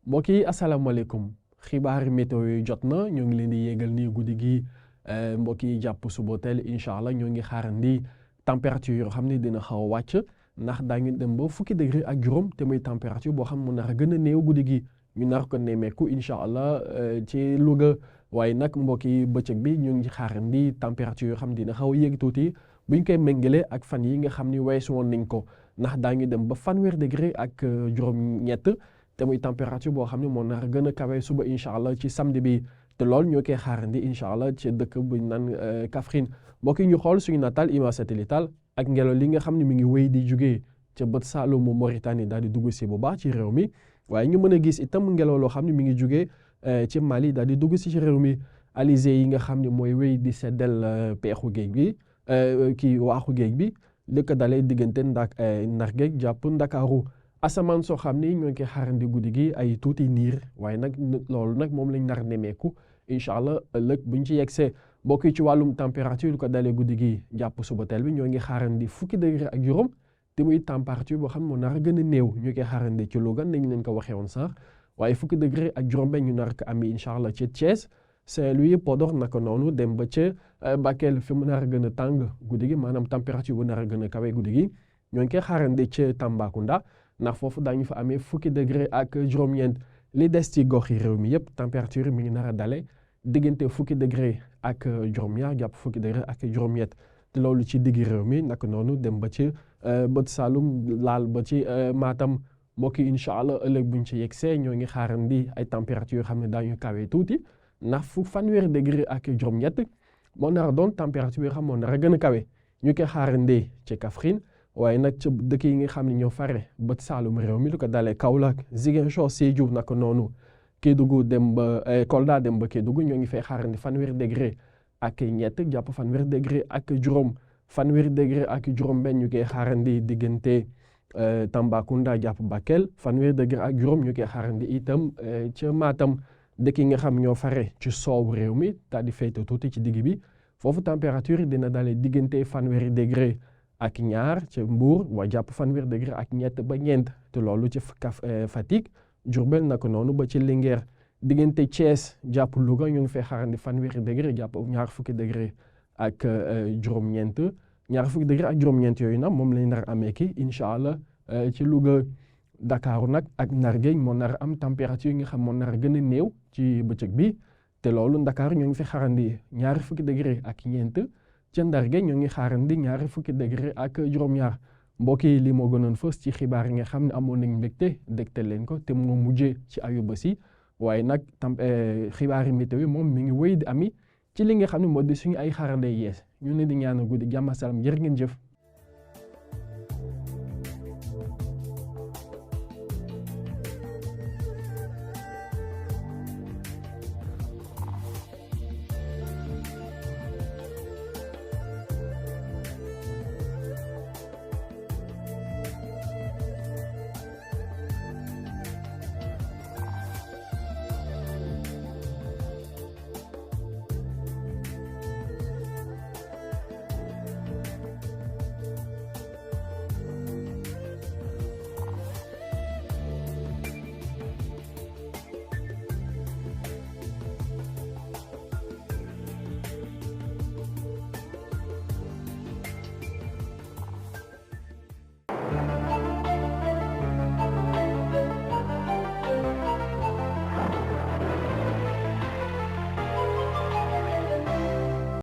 mbokk yi asalaamaaleykum xibaari météo yi jot na ñoo ngi leen di yégal nii guddi gi mbokk yi jàpp suba teel incha allah ñoo ngi xaarandi température yoo xam ne dina xaw a wàcc ndax daañu dem ba fukki degré ak juróom te muy température boo xam mu nar a gën a néew guddi gi ñu nar ko nemmeeku incha allah ci Louga waaye nag mbokk yi bëccëg bi ñu ngi xaarandi température yoo xam dina xaw a yéeg tuuti buñ koy méngale ak fan yi nga xam ni weesu woon nañ ko ndax daañu dem ba fanweer degré ak juróom-ñett. te muy température boo xam ne moo nar a gën a kawe suba incha allah ci samedi bi te loolu ñoo koy xaarandi incha allah ci dëkk bu ñu naan Kaffrine mbokk yi ñu xool suñu nataal image satellitale ak ngelaw li nga xam ne mi ngi wéy di jugee ca bët Saalumu Mauritanie daal di dugg si bu baax ci réew mi waaye ñu mën a gis itam ngelaw loo xam ne mi ngi jugee ci Mali daal di dugg si ci réew mi alizé yi nga xam ne mooy wéy di seddal peexu géej bi kii waaxu géej bi li ko dalee diggante Ndar géej jàpp Ndakaaru asamaan soo xam ni ñoo ngi koy xaarandi guddi gi ay tuuti niir waaye nag loolu nag moom lañ nar nemeeku incha allah ëllëg buñ ci yegsee bokk ci wàllum température lu ko dalee guddi gi jàpp suba teel bi ñoo ngi xaarandi fukki degré ak juróom te muy température boo xam ne moo nar a gën a néew ñu koy xaarandi ci Louga nañ leen ko waxee woon sax waaye fukki degré ak juróom benn ñu nar ko am incha allah ci Thiès Saint-Louis Podor naka noonu dem ba ca Bakel fi mu nar a gën a tàng guddi gi maanaam température bu nar a gën a kawe guddi gi ñoo ngi koy xaarandi ca Tambacounda ndax foofu daañu fa amee fukki degré ak juróom-ñeent li des ci gox yi réew mi yëpp température mi ngi nar a dale diggante fukki degré ak juróom-ñaar jàpp fukki degré ak juróom-ñett te loolu ci diggi réew mi naka noonu dem ba ci bët Saalum laal ba ci Matam mbokk yi incha allah ëllëg buñ ci yegsee ñoo ngi xaarandi ay température yoo xam ne daañu kawee tuuti ndax fu fanweeri degré ak juróom-ñett moo nar a doon température yoo xam moo nar a gën a kawe ñu koy xaarandi ci Kaffrine waaye nag ca dëkk yi nga xam ne ñoo fare bët Saalum réew mi lu ko dalee Kaolack Ziguinchor Sédhiou naka noonu Kédougou dem ba Kolda dem ba Kédougou ñoo ngi fay xaarandi fanweeri degré ak ñett jàpp fanweeri degré ak juróom fanweeri degré ak juróom benn ñu koy xaarandi diggante Tambacounda jàpp Bakel fanweeri degré ak juróom ñu koy xaarandi itam ca Matam dëkk yi nga xam ñoo fare ci soowu réew mi daal di féete tuuti ci digg bi foofu température yi dina dalee diggante fanweeri degré ak ñaar ca Mbour waa jàpp fanweer degré ak ñett ba ñeent te loolu ci Fatick Diourbel naka noonu ba ci Linguère diggante Thiès jàpp Louga ñu ngi fay xaarandi fanweeri degré jàpp ñaar fukki degré ak juróom-ñeent ñaar fukki degré ak juróom-ñeent yooyu nag moom lañ nar amee ki incha allah ci Louga Dakar nag ak Ndar Géej moo nar am température yi nga xam moo nar a gën a néew ci bëccëg bi te loolu Dakar ñu ngi fay xaarandi ñaari fukki degré ak ñeent ca Ndar Géej ñoo ngi xaarandi ñaari fukki degré ak juróom-ñaar mbokk yi lii moo gënoon fës ci xibaar yi nga xam ne amoon nañ mbégte dégte leen ko te moo mujjee ci ayubés yi waaye nag xibaari météo yi moom mi ngi wéy di ami ci li nga xam ne moo di suñu ay xarale yees ñu ne di ñaan guddi jàmm salaam jërë ngeen jëf.